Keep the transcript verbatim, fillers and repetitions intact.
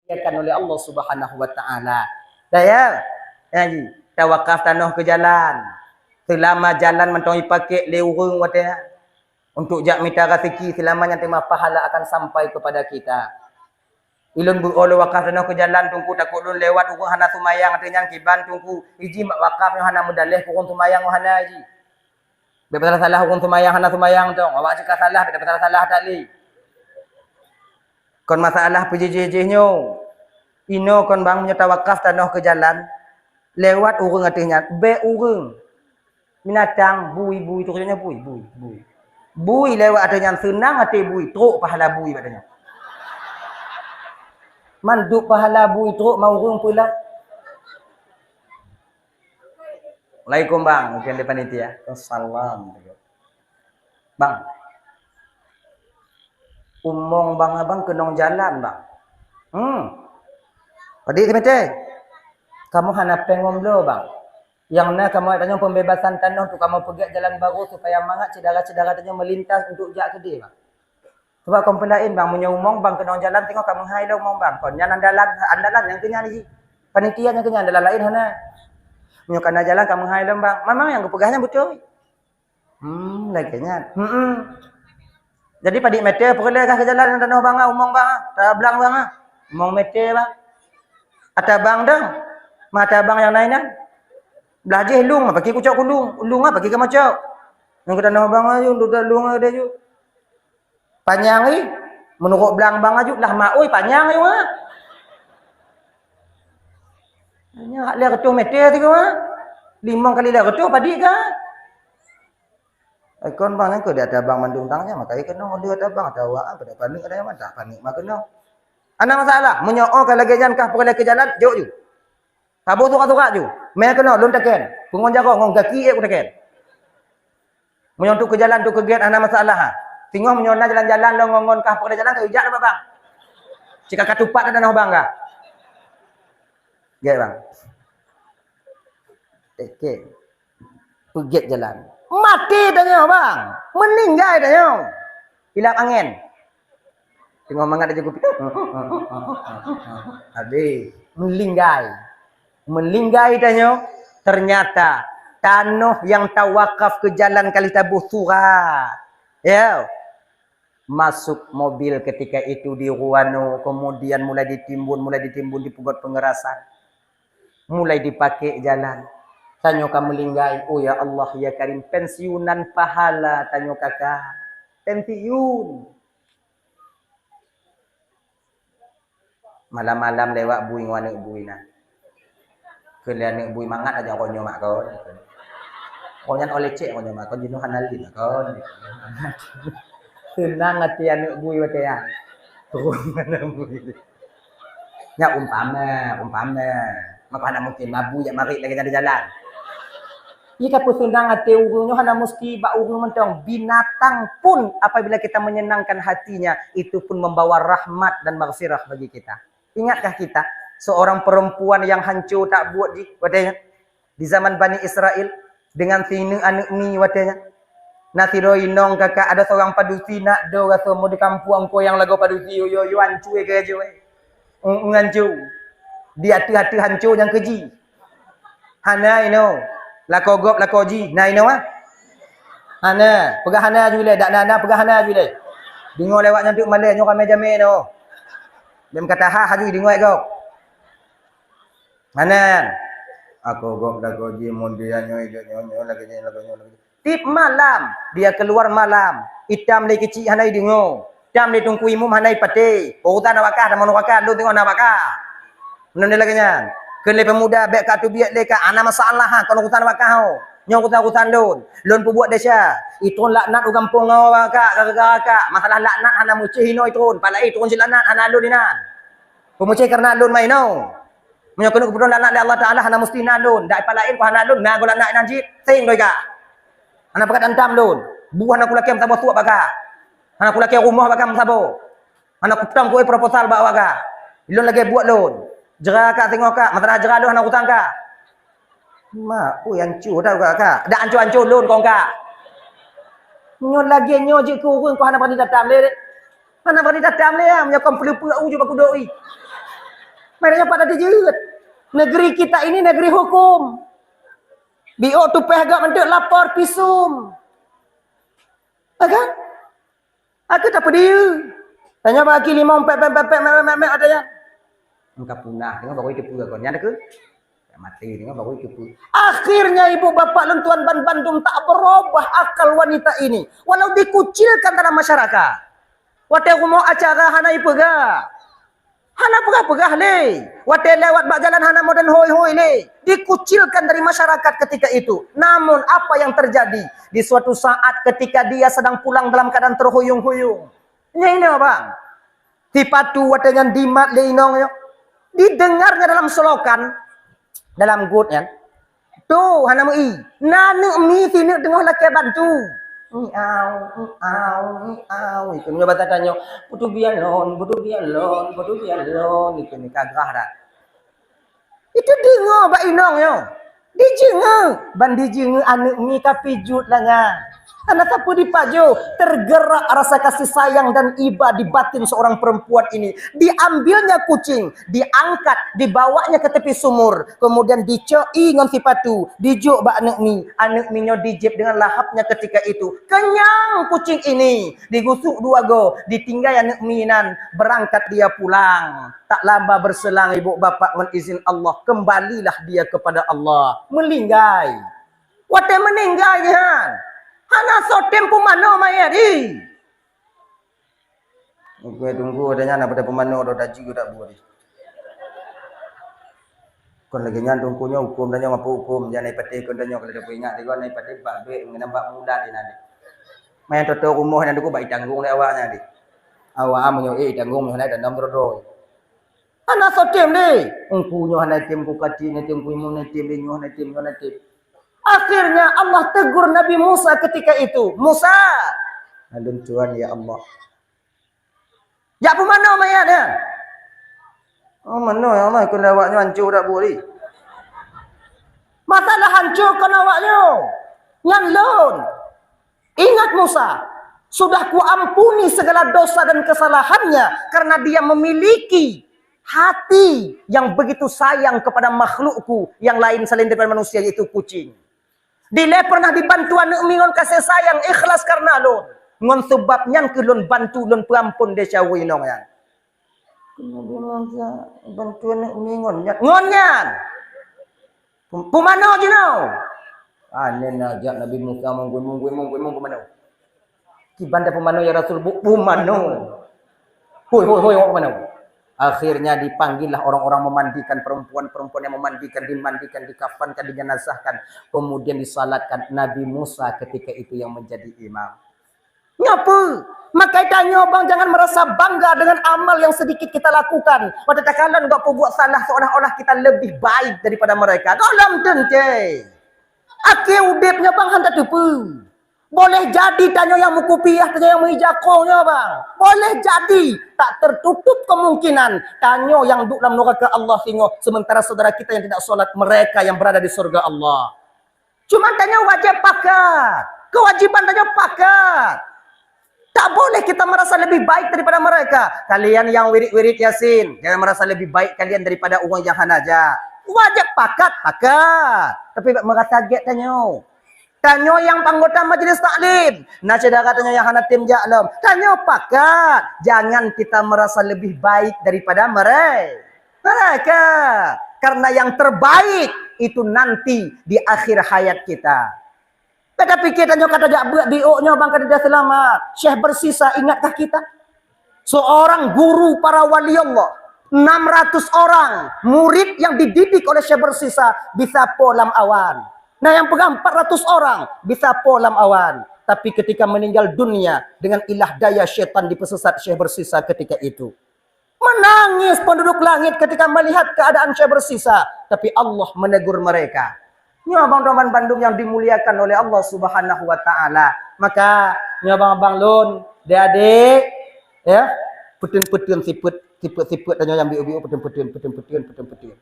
Diakan oleh Allah Subhanahu wa Taala. Dah ya? Ya ji. Tawakaf tanoh keu jalan. Seulama jalan mantong jipakék lé ureuëng watée nyan. Untuk jak mita raseuki, seulama nyan teuma pahala akan sampai kepada kita. Ilôn beuo lôn wakaf tanoh keu jalan, Teungku, takot lôn lewat ureuëng hana seumayang, ateueh nyan kiban, Teungku, iji mak wakaf nyoe hana meudaleh keu ureuëng seumayang nyoe hana ji. Bék salah-salah ureuëng seumayang hana seumayang tong, awak cit ka salah, bék salah-salah that lé. Kon masalah peujijih-jih nyoe. Inoe kon bang meunyoe tawakaf tanoh keu jalan, lewat ureuëng ateueh nyan, bék ureuëng. Binatang, bui, bui, tu nyoe bui, bui, bui. Bui lewat ateueh nyan seunang até bui, trok pahala bui bak nyan. Mandum pahala bui trok ma ureuëng peulat. Assalamualaikum bang, mungkin di panitia. Salam. Bang. Umong bang abang keunong jalan bang. Hmm. Padi kemete. Kamu hana péng ngon bloe bang. Nyang na kamoe tanyoe pembebasan tanoh tu kamoe peugét jalan baru supaya mangat syedara-syedara tanyoe melintas untuk jak keudeh bang. Sebab kon peulaén bang, meunyoe umong bang keunong jalan teungoh ka meuhai lom umong bang. Kon nyan andalan, andalan nyang keu nyan jih. Panitia nyang keu nyan, andalan laén hana. Meunyoe kana jalan ka meuhai lom bang. Memang nyang geupeugah nyan beutôi. Hmm, lagée nyan. Hmm. Jadi padi meter peureulée kah keu jalan nyang tanoh bang ah, umong bang ah, tablang bang ah. Umong meter bang. Ata bang dah. Mata bang nyang nai nyan. Blah jih lung, bagi kucok kulung. Lung ah, bagi kamacok. Nyang keu tanoh bang ah, yun duda lung ah, deh yun. Panyang ih, meunurot blang bang aju lah maui panyang aju ha. Hanya hak lhèe reutôh meter sigoe ha. Limong kali lhèe reutôh padit ka. Kon bang nyang keu di atas bang mandum tang nyan, maka keunong di atas bang, atawa apa dak panik ada yang mantap, panik mah keunong. Ana masalah, meunyoe ka lagèe nyan kah peureulèe keu jalan, jok ju. Saboh surat-surat ju. Mè keunoe lôn teken. Peungon jaroe ngon gaki ék kuteken. Meunyoe untuk keu jalan, untuk keu gét hana masalah. Singoh meunyoe na jalan-jalan lôn ngon, ngon kah peureulèe jalan ka ijak bak bang. Cika ka tupat na tanoh bang kah. Gét bang. Teken. Peugét jalan. Maté tanyoe bang. Meuninggai tanyoe. Ilap angén. Teungoh mangat laju kupi. Habis. Meulinggai. Meulinggai tanyoe, ternyata tanoh nyang tawakaf keu jalan ka lheueh taboh surat. Ya. Masuk mobil ketika itu di Ruwano, kemudian mulai ditimbun, mulai ditimbun di Pugot Pengerasan. Mulai dipakai jalan. Tanyoe ka meulinggai, oh ya Allah, ya Karim, pensiunan pahala tanyoe ka kah. Pensiun. Malam-malam lewat bui ngon aneuk bui na. Keu lé aneuk bui mangat aja konyo mak kon. Konyan oleh cek konyo mak kon jinoe hana lin kon. Seunang até aneuk bui watèe nyan. Turun aneuk bui. Nyak umpama, umpama. Maka hana mungkin mabu jak marit lagèe nyan di jalan. Jika peuseunang até ureueng nyoe hana musti bak ureueng mantong, binatang pun apabila kita menyenangkan hatinya, itu pun membawa rahmat dan maghfirah bagi kita. Ingatkah kita seorang perempuan yang hancur tak buat jih watèe nyan? Di zaman Bani Israel dengan sineuk aneuk mi watèe nyan. Na sidroe inong kakak ada seorang padusi nak do rasa mo di kampung ko nyang lagoe padusi yo yo yo hancur ke jo. Ngan ju. Di ateueh-ateueh hancô nyang keuji. Hana inoe. Lakoe gob lakoe ji. Na inoe ah? Hana. Peugah hana ju ilèe. Dak na-na peugah hana ju ilèe. Deungoe lewat nyan teuk malèe nyoe ramè jamèe inoe. Bèk meukatat ha haju deungoe gob. Hana. Lakoe gob lakoe ji mun dia nyoe nyoe nyoe lagèe nyoe lagèe nyoe lagèe nyoe. Tiep malam, dia keluar malam. Itam lé keuchik hana ideungoe. Itam lé teungku imum hana ipatéh. Urusan awak kah, tamong awak kah, lôn teungoh na awak kah. Meunan lagèe nyan. Keu lé peumuda bèk ka teubiet lé ka, hana masalah ha, kon urusan awak kah ho. Nyoe urusan-urusan lôn. Lôn peubuet desya. Itron laknat u gampông awak kah, gara-gara kah. Masalah laknat hana meucéh inoe itron. Pala itron cit laknat hana lôn inan. Peumeucéh kareuna lôn ma inoe. Meunyoe keuneuk geupeuduek laknat lé Allah Taala hana musti na lôn, dak ipat laén ku hana lôn, na goe laknat inan jih, seng doi ka. Hana pakat antam lôn, bu hana kulakèe meusaboh suok bak ka. Hana kulakèe rumoh bak ka meusaboh. Hana kutem kué proposal bak awak ka. Lôn lagèe buet lôn. Jra ka singoh ka, masalah jra lôn hana urusan ka. Mak, ui, hancô dah ka. Dak hancô-hancô lôn kong ka. Nyoe lagèe nyoe jeuet keu ureueng kong hana berani datang lé. Hana berani datang lé, meunyoe kon peuleupeue uju bak kudok ih. Makanya pada dijeuet. Negeri kita ini negeri hukum. Biôk tupeh gak mentuk lapor visum. Ya kan? Aku tak pedih. Tanya bagi limong pek pek pek pek mek mek mek ada ya. Engka punah tengok baru itu pun nyan ke? Mati tengok baru itu pun. Akhirnya ibu bapak lôn tuan ban bandum tak berubah akal wanita ini. Walau dikucilkan dalam masyarakat. Watèe rumoh acara hana ipeugah. Hana peugah-peugah lé. Watèe lewat bak jalan hana modern hôi-hôi lé. Dikucilkan dari masyarakat ketika itu. Namun apa yang terjadi? Di suatu saat ketika dia sedang pulang dalam keadaan terhuyung-huyung. Nyan inoe bang. Sipatu watèe nyan dimat lé inong nyoe. Didengarnya dalam selokan. Dalam got nyan. Tu hana meu-i. Na aneuk mi sineuk teungoh lakèe bantu. Miau, miau, miau. Ikeu nyoe bata tanyoe, "Butu bian lôn, butu bian lôn, butu bian lôn." Ikeu ni ka grah dah. Itu deungoe bak inong nyoe. Dijeungeue, ban dijeungeue aneuk mi ka pijot lagèe. Hana sapeue dipajoh, tergerak rasa kasih sayang dan iba di batin seorang perempuan ini. Diambilnya kucing, diangkat, dibawanya ke tepi sumur, kemudian dicok ie ngon sipatu, dijok bak aneuk mi. Aneuk mi nyoe dijép dengan lahapnya ketika itu. Kenyang kucing ini, digusok dua go, ditinggai aneuk mi nan, berangkat dia pulang. Tak lama berselang ibu bapak ngon izin Allah, kembalilah dia kepada Allah. Meulinggai. Watèe meuninggai nyan, hana soe tem peumanoe mayét jih. Oke, tunggu ada nyan apa ada peumanoe dah taji dak buat. Kon lagèe nyan tunggu nyoe hukum dan nyoe apa hukum, jangan patéh kon dan nyoe kalau dah ingat deungon patéh bak duit mengenai bak mudat di nanti. Main toto rumoh nyan deungon bak itanggung lé awak nyan di. Awak meunyoe eh itanggung meunyoe dan nom droe. Hana soe tem lé. Engku nyoe hana tem, ku kati na tem, ku imun na tem, lé nyoe hana tem, nyoe hana tem. Akhirnya Allah tegur Nabi Musa ketika itu, "Musa!" Lalu Tuhan, "Ya Allah." "Jak peumanoe mayét nyan?" "Oh, manoe ya Allah, keu awak nyoe hancô dak boleh." Masalah hancô kon awak nyoe. Nyan lôn. Ingat Musa, sudah kuampuni segala dosa dan kesalahannya karena dia memiliki hati yang begitu sayang kepada makhlukku yang lain selain daripada manusia, yaitu kucing. Dilèe pernah dibantu aneuk mi ngon kasih sayang ikhlas karena lôn. Ngon sebab nyan keu lôn bantu lôn peuampon desya inong nyan. Keuneubeueng bantu aneuk mi ngon nyan. Ngon nyan. Pum-, peumanoe jinoe. Aneh na jak Nabi Musa mong gui mong gui mong gui mong peumanoe. Kiban dah peumanoe ya Rasul, bu peumanoe. Hoi hoi hoi peumanoe. Akhirnya dipanggillah orang-orang memandikan perempuan-perempuan yang memandikan, dimandikan, dikafankan, dijenazahkan, kemudian disalatkan. Nabi Musa ketika itu yang menjadi imam. Nyoe peue? Makanya tanyoe bang jangan merasa bangga dengan amal yang sedikit kita lakukan. Pada takalon gak peubuat salah seolah-olah kita lebih baik daripada mereka. Gohlom teuntèe. Akhé udép nyoe bang hana teupeu. Boleh jadi tanyoe nyang meukupiah, tanyoe nyang meuhijako nyoe bang. Boleh jadi tak tertutup kemungkinan tanyoe nyang duek lam nuraka Allah singoh sementara saudara kita yang tidak sholat mereka yang berada di surga Allah. Cuman tanyoe wajéb pakat. Kewajiban tanyoe pakat. Tak boleh kita merasa lebih baik daripada mereka. Kalian yang wirid-wirid Yasin, jangan merasa lebih baik kalian daripada orang yang hana jak. Wajéb pakat, pakat. Tapi bèk merasa gét tanyoe. Tanyoe nyang anggota majelis taklim. Na syedara tanyoe nyang hana tem jak lom. Tanyoe pakat. Jangan kita merasa lebih baik daripada mereka. Mereka. Karena yang terbaik itu nanti di akhir hayat kita. Ka tapikir tanyoe ka tajak beuet di ôk nyoe bang ka tajak seulamat. Syekh Bersisa, ingatkah kita? Seorang guru para wali Allah, enam ratus orang murid yang dididik oleh Syekh Bersisa bisa po lam awan. Nah, yang pegang empat ratus orang bisa po lam awan. Tapi ketika meninggal dunia, dengan ilah daya syaitan dipersesat Syekh Bersisa ketika itu. Menangis penduduk langit ketika melihat keadaan Syekh Bersisa, tapi Allah menegur mereka. Nyoe abang-abang bandum yang dimuliakan oleh Allah Subhanahu wa Ta'ala. Maka, nyoe abang-abang lôn, adik-adik, ya, peuteuon-peuteuon sifeuet, sifeuet-sifeuet tanyoe nyang biôk-biôk, peuteuon-peuteuon, peuteuon-peuteuon, peuteuon-peuteuon.